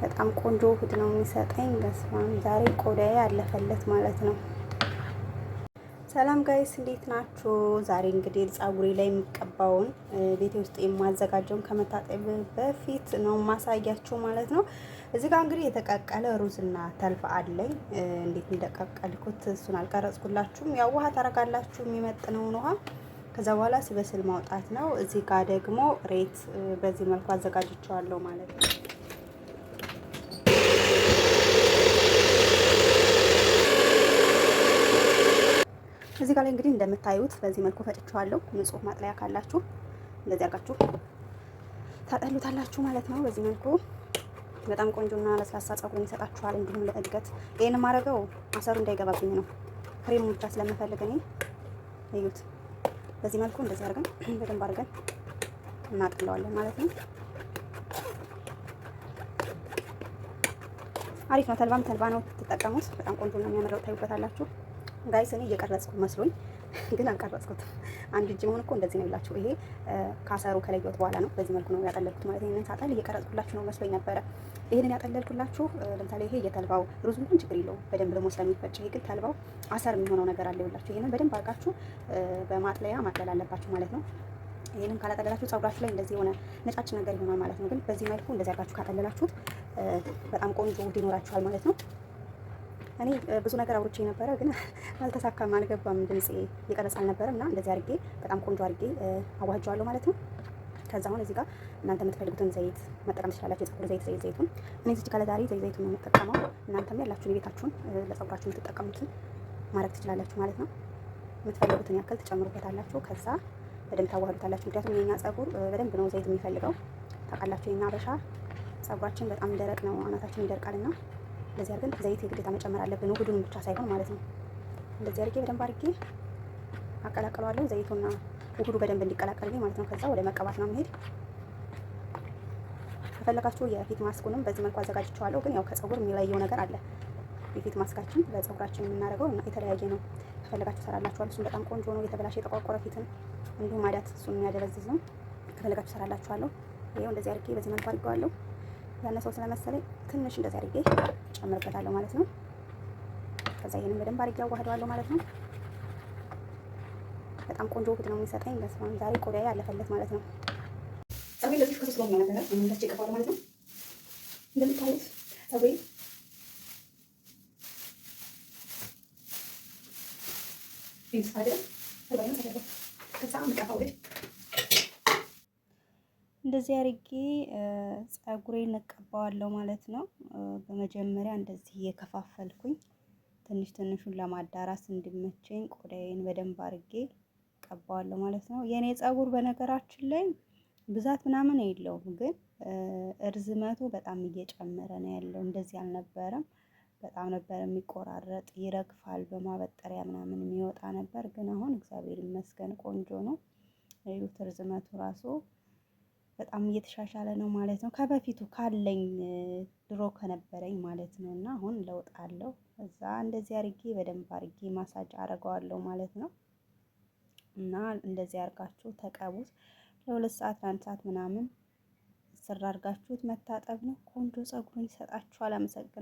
በጣም ቆንጆ ውህድ ነው የሚሰጠኝ። በስማም ዛሬ ቆዳዬ አለፈለት ማለት ነው። ሰላም guys እንዴት ናችሁ? ዛሬ እንግዲህ ፀጉሬ ላይ የሚቀባውን ቤቴ ውስጥ የማዘጋጀውን ከመታጠብ በፊት ነው ማሳያችሁ ማለት ነው። እዚህ ጋር እንግዲህ የተቀቀለ ሩዝና ተልባ አለኝ። እንዴት እንደቀቀልኩት እሱን አልቀረጽኩላችሁም። ያው ውሃ ታረጋላችሁ የሚመጥነውን ውሃ፣ ከዛ በኋላ ሲበስል ማውጣት ነው። እዚህ ጋር ደግሞ ሬት በዚህ መልኩ አዘጋጅቼዋለሁ ማለት ነው። እዚህ ጋር ላይ እንግዲህ እንደምታዩት በዚህ መልኩ ፈጭቼዋለሁ። ንጹህ ማጥለያ ካላችሁ እንደዚህ አድርጋችሁ ታጠሉታላችሁ ማለት ነው። በዚህ መልኩ በጣም ቆንጆና ለስላሳ ፀጉርን ይሰጣችኋል። እንዲሁም ለእድገት ይሄን የማደርገው አሰሩ እንዳይገባብኝ ነው። ክሬሙ ብቻ ስለምፈልግ እኔ እዩት። በዚህ መልኩ እንደዚህ አድርገን በደንብ አድርገን እናጠለዋለን ማለት ነው። አሪፍ ነው። ተልባም ተልባ ነው ትጠቀሙት። በጣም ቆንጆ ነው የሚያምረው። ታዩበታላችሁ። Guys እኔ እየቀረጽኩ መስሎኝ ግን አልቀረጽኩትም። አንድ እጅ መሆን እኮ እንደዚህ ነው ይላችሁ። ይሄ ካሰሩ ከለየሁት በኋላ ነው በዚህ መልኩ ነው ያጠለልኩት ማለት ነው። ይሄንን ሳጠል እየቀረጽኩላችሁ ነው መስሎኝ ነበረ። ይሄንን ያጠለልኩላችሁ ለምሳሌ ይሄ የተልባው ሩዝ እንኳን ችግር የለውም በደንብ ደግሞ ስለሚፈጭ፣ ይሄ ግን ተልባው አሰር የሚሆነው ነገር አለ ይላችሁ። ይሄንን በደንብ አድርጋችሁ በማጥለያ ማጥለል አለባችሁ ማለት ነው። ይሄንን ካላጠለላችሁ ፀጉራችሁ ላይ እንደዚህ የሆነ ነጫጭ ነገር ይሆናል ማለት ነው። ግን በዚህ መልኩ እንደዚህ አድርጋችሁ ካጠለላችሁት በጣም ቆንጆ ውህድ ይኖራችኋል ማለት ነው። እኔ ብዙ ነገር አውርቼ ነበረ፣ ግን አልተሳካም፣ አልገባም፣ ድምጼ እየቀረጽ አልነበረም። እና እንደዚህ አድርጌ በጣም ቆንጆ አድርጌ አዋህጀዋለሁ ማለት ነው። ከዛ አሁን እዚህ ጋር እናንተ የምትፈልጉትን ዘይት መጠቀም ትችላላችሁ። የፀጉር ዘይት፣ ዘይት ዘይቱን እኔ እዚህ ጋር ለዛሬ ዘይት ዘይቱን ነው የምጠቀመው። እናንተም ያላችሁን የቤታችሁን ለፀጉራችሁ የምትጠቀሙትን ማድረግ ትችላላችሁ ማለት ነው። የምትፈልጉትን ያክል ትጨምሩበታላችሁ። ከዛ በደንብ ታዋህዱታላችሁ። ምክንያቱም የኛ ፀጉር በደንብ ነው ዘይት የሚፈልገው ታውቃላችሁ። የኛ አበሻ ፀጉራችን በጣም ደረቅ ነው፣ አናታችን ይደርቃልና እንደዚህ አድርገን ዘይት የግዴታ መጨመር አለብን፣ ውህዱን ብቻ ሳይሆን ማለት ነው። እንደዚህ አድርጌ በደንብ አድርጌ አቀላቅለዋለሁ። ዘይቱና ውህዱ በደንብ እንዲቀላቀልልኝ ማለት ነው። ከዛ ወደ መቀባት ነው የሚሄድ። ከፈለጋችሁ የፊት ማስኩንም በዚህ መልኩ አዘጋጅቼዋለሁ። ግን ያው ከፀጉር የሚለየው ነገር አለ። የፊት ማስካችን ለፀጉራችን የምናደርገው እና የተለያየ ነው። ከፈለጋችሁ ሰራላችኋለሁ። እሱም በጣም ቆንጆ ነው። የተበላሸ የጠቋቆረ ፊትን እንዲሁም ማዳት እሱን የሚያደበዝዝ ነው። ከፈለጋችሁ ሰራላችኋለሁ። ይኸው እንደዚህ አድርጌ በዚህ መልኩ አድርገዋለሁ። ያነሰው ስለመሰለኝ ትንሽ እንደዚህ አድርጌ ጨምርበታለሁ ማለት ነው። ከዛ ይሄንን በደንብ አድርጌ አዋህደዋለሁ ማለት ነው። በጣም ቆንጆ ውህድ ነው የሚሰጠኝ። በስመ አብ ዛሬ ቆዳዬ ያለፈለት ማለት ነው። ፀጉሬ እንደዚህ ከሶስት ጋር ነበረ እንደዚህ ቀባዋለሁ ማለት ነው። እንደምታዩት ፀጉሬ እንደዚህ አድርጌ ፀጉሬን እቀባዋለሁ ማለት ነው። በመጀመሪያ እንደዚህ እየከፋፈልኩኝ ትንሽ ትንሹን ለማዳረስ እንዲመቸኝ ቆዳዬን በደንብ አድርጌ እቀባዋለሁ ማለት ነው። የኔ ፀጉር በነገራችን ላይ ብዛት ምናምን የለውም፣ ግን እርዝመቱ በጣም እየጨመረ ነው ያለው። እንደዚህ አልነበረም። በጣም ነበር የሚቆራረጥ፣ ይረግፋል፣ በማበጠሪያ ምናምን የሚወጣ ነበር። ግን አሁን እግዚአብሔር ይመስገን ቆንጆ ነው። እዩት፣ እርዝመቱ ራሱ በጣም እየተሻሻለ ነው ማለት ነው። ከበፊቱ ካለኝ ድሮ ከነበረኝ ማለት ነው። እና አሁን ለውጥ አለው። እዛ እንደዚህ አርጌ በደንብ አርጌ ማሳጅ አረገዋለሁ ማለት ነው። እና እንደዚህ አርጋችሁ ተቀቡት። ለ2 ሰዓት ለ1 ሰዓት ምናምን ስራ አርጋችሁት መታጠብ ነው። ቆንጆ ፀጉርን ይሰጣችኋል። አመሰግናለሁ።